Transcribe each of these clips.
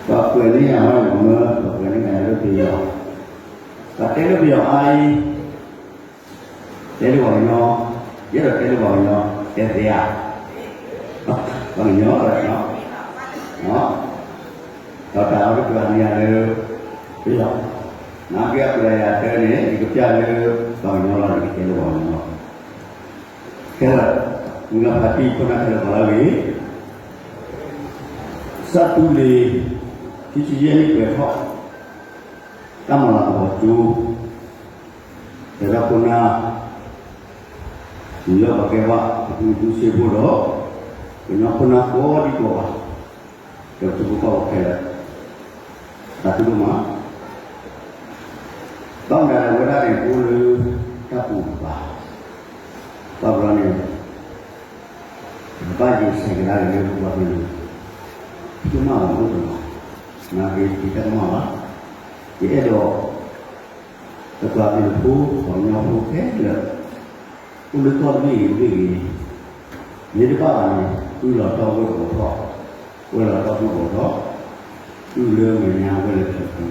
ပှၤကွဲးန့ၢ်ယၤဝဲမ့ၢ် ပှၤကွဲးန့ၢ်ယၤလၢပယီၤ, ပှၤတဲလၢပယီၤအါအံၤ, တဲလၢပှၤကညီ, ယအဲၣ်ဒိးတဲလၢပှၤကညီ, တဲသ့ဧါ, ပှၤကညီလီၤ, ဒီးတၢ်အီၤတကြၢးန့ၣ်ယၤလၢ ပယီၤ, နာ်က့အကြၢးယၤတဲန့ၣ် ယကပျၢ်လၢ ပှၤကညီလီၤ ယကတဲလၢပှၤကညီလီၤ, ခဲလၢာ်, မုၢ်လၢဖးတံၢ်ခိၣ်နၢ်ခဲလၢာ်ပှၤလၢအဂ့ၤ စးတူလ့ၤ ခံဆံယဲၢ်နံၣ်ပှဲၤထီၣ်, တၢ်မၤလၤကပီၤကၠိ, တဲဒၣ်ခိၣ်နၢ်, ယူၤယီၣ်ပှၤကဲဘၣ် အသူၣ်မံၤသူၣ်စ့ဖိဒီး ကညီခိၣ်နၢ်ကိးဒံကိးဂၤ, ဒီးပထံဖိကီၢ်ဖိခဲလၢာ်, သးခုဒိၣ်မး, ဘၣ်မနုၤလဲၣ်ဝဲဒၣ်န့ၣ် အိၣ်လၢတၢ်ပူၤတပၤ, ဘၣ်ဘျီန့ၣ် ဘၣ်ယိၤဆဲးကဒါက့ၤလၢပပှၤကလုာ်, ယမ့ၢ်ဘၣ်မနုၤတမံၤ, နာ်က့ယတၢ်ကမၣ်ဘၣ်, ယအဲၣ်ဒိး ပပှၤကလုာ်ဖိ ပှၤကညီဖိခဲလၢာ်, အိၣ်လၢကီၢ်တဘ့ၣ်ဂ့ၤတဘ့ၣ်ဂ့ၤ, မ့ၢ်တဘၣ်ဘၣ်န့ၣ် အုၣ်လီၤတီၢ်ဝဲၢ်ကပီၤထီၣ်, ဝဲၢ်လီၤတီၢ်ဝဲၢ်ကပီၤထီၣ်, အုၣ်လၢမဲာ်ညါဝဲၢ်လၢဖျၢၣ်ခံ,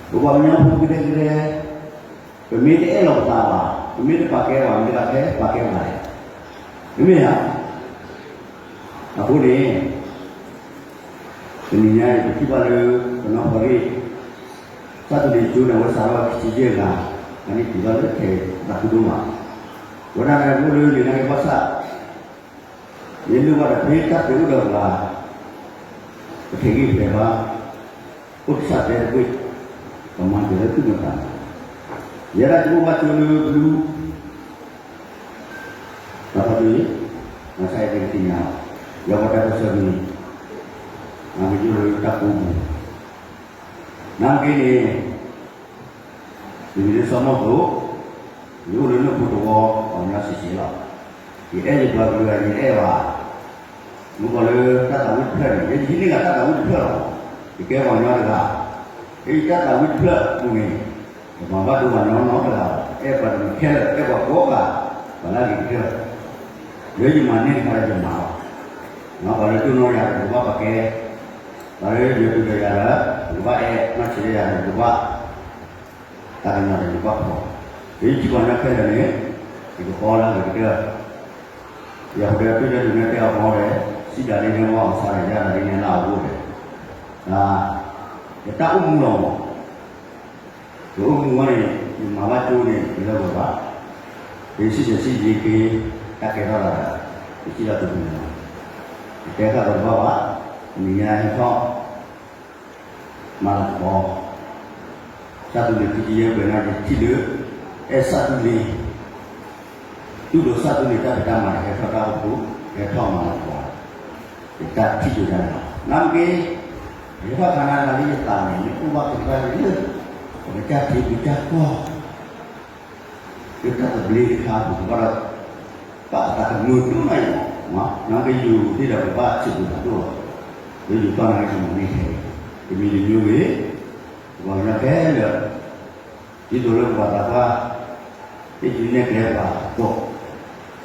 ပပှၤကညီဖိကဒဲကဒဲ ပမ့ၢ်တအဲၣ်လီၤပသးဘၣ်, ပမ့ၢ်တပာ်ကဲဘၣ်, မ့ၢ်တပာ်ကဲ, ပာ်ကဲဘၣ်လဲၣ်, မ့မ့ၢ်ဧါ, အဃိန့ၣ် တနံၤညါအံၤ ပထံၣ်ဘၣ်လၢ ကနီၢ်ဖီရ့ၣ် စးထီၣ်လံာ်ကၠိန့ၣ် အဝဲစးထီၣ်ခံဆံယဲၢ်ဂၤ, အန့ၣ်ထံၣ်ဘၣ်လၢထဲသးခုဒိၣ်မး, ဝဲဒၣ်န့ၣ်အိၣ်လၢန့ၣ်နာ်က့ဘၣ်ဆၣ်, ယလိၣ်ဘၣ်ဒီးဖဲတၢ်သ့အိၣ်ဒီးပှၤ, ပထဲးဂံၢ်ဖျဲးဘၣ်, အိၣ်တဆၣ်တဲတဘ့ၣ်, ပမၤစၢၤလၢသူၣ်မတၤ, ယဲဒၣ်ကအိၣ်ဘၣ်ကၠိလၢဘျူး တၢ်ဖီတံၢ်, မၤဆါအံၤသ့ၣ်ကသ့ၣ်ညါ, ယပှၤတၢ်ပၢၢ်ဆၢမံၤ, မၤကယိၣ်လၢတၢ်ကိးပူၤ, နာ်က့န့ၣ်, ယမံၤလၢစီၤမီၢ်သိး, ယအိၣ်လၢလၢၢ်ဖိတဝီ, ပှၤကညီဆံးဆံးလီၤ, ယအဲၣ်ယပှၤကလုာ်ဂၤယအဲၣ်ဘၣ် မ့ၢ်ပှၤလၢတၢ်သးဝံၣ်တဖျၢၣ်န့ၣ် ယဟံးန့ၢ်ဂၤတၢ်သးဝံၣ်တဖျၢၣ်လီၤ, ယကဲပှၤကညီတဂၤ, ယတၢ်သးဝံၣ်တဖျၢၣ်အပူၤန့ၣ်, ယမၤဘၣ်ဒိပှၤကညီနီတဂၤဘၣ်, အဲၣ်ပှၤတမံၤခဲလၢာ် အဲၣ်ပှၤကိးဂၤ, ပှၤလၢအဂ့ၤကတၢၢ်, လၢယမၤန့ၢ်တခါလၢယမၤလီၤ, ပှၤလၢတိၢ်နီၣ်ယၤဒီးယကဘၣ်ပာ်ကဲ, ပှၤလၢယဒုးဒီးယၤဒီး ယကဘၣ်အဲၣ်, နီၢ်ဆံးဒီးယၤဒီးယကဘၣ် တၢ်ကညီၤဒီးယကဘၣ်ဖီၣ်, ယထံၣ်ပှၤကညီခဲလၢာ်န့ၣ်, ယကပီလၢအဂ့ၤကတၢၢ်, ယၤပတဲဒုၣ်ဒါဒုၣ်နဲၣ်တဲအီၤမီၢ်ဒီး, စံးဒၣ်လံန့ၣ်ဝဲအီၤဆါဒီး ယၤဒၣ်လံန့ၣ်လၢအအိၣ်ဒီး, ယတၢ်အိၣ်မူလီၤမး, ယအိၣ်မူဝဲန့ၣ် ယမၤဘၣ်ကၠိန့ၣ် ယလၢဝဲဘၣ်, ယစံၣ်တဲၤစံၣ်ယ့က့ၤ, တၢ်ကဲထီၣ်သးဒီး, ယစံၣ်လီၤတမံၤလီၤ, ယတဲဃာ်ဒီးတဘၣ်ဘၣ်, တနံၤညါဟဲထီၣ် မၤလၤကပီၤ, စးသူလ့ၤခံဆံယဲၢ်ပှဲၤန့ၣ် ယထံၣ်လၢ အဲၣ်စးသူလ့ၤ, တူၢ်လိာ်စးသူလ့ၤတၢ်ဖံးတၢ်မၤဒီး ဟဲထီၣ်တၢ်အိၣ်ဖှိၣ်, ဟဲထီၣ်မၤလၤကပီၤ, ယတၢ်ထံၣ်ဒိၣ်ဒၣ်န့ၣ်လီၤ. နာ်က့, ယဟဲထီၣ်ခါန့ၣ် လၢယသးန့ၣ် မ့ၢ်အိၣ်ဘၣ်ကတၢၢ်လၢ ပကစၢ်ထံပကစၢ်ကီၢ် လၢတၢ်သဘျ့တခါအပူၤ ပဘၣ်ဒီး ဘၣ်အသးကမုာ်ဒိၣ်မးအံၤ, နာ်က့ယိၤသ့ၣ်ဒီး ပဘၣ်စံးဘျုးသးဒိၣ်လီၤ. လၢယိၤကီၢ်န့ၣ် ယမၤန့ၢ်ထဲအံၤ, တမံၤတမံၤဂ့ၤ, ပှၤကညီခဲလၢာ်, ဒ်သိးလၢပှၤသးပှၢ်, ဟ့ၣ်ကူၣ်နဲၣ်ကျဲပှၤအသိး,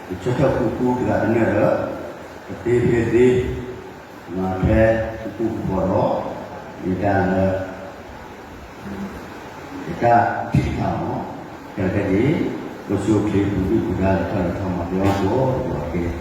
ယဆၢထၢၣ်ဃူဃူတဂၤတနၢၤဒီး, ကသ့ဖဲသ့, မၤဖဲကပူၤကပီၤဒီး, ယတၢ်လၢ ယတၢ်ထံၣ်တခါလီၤ. ခဲလၢာ်ခဲဆ့, ပဆိၣ်ချ့ပူၤဒုၣ်ပူၤဒါ လဲၤထီၣ်လဲၤထီမၤသ့အီၣ်ကိးဂၤဒဲး,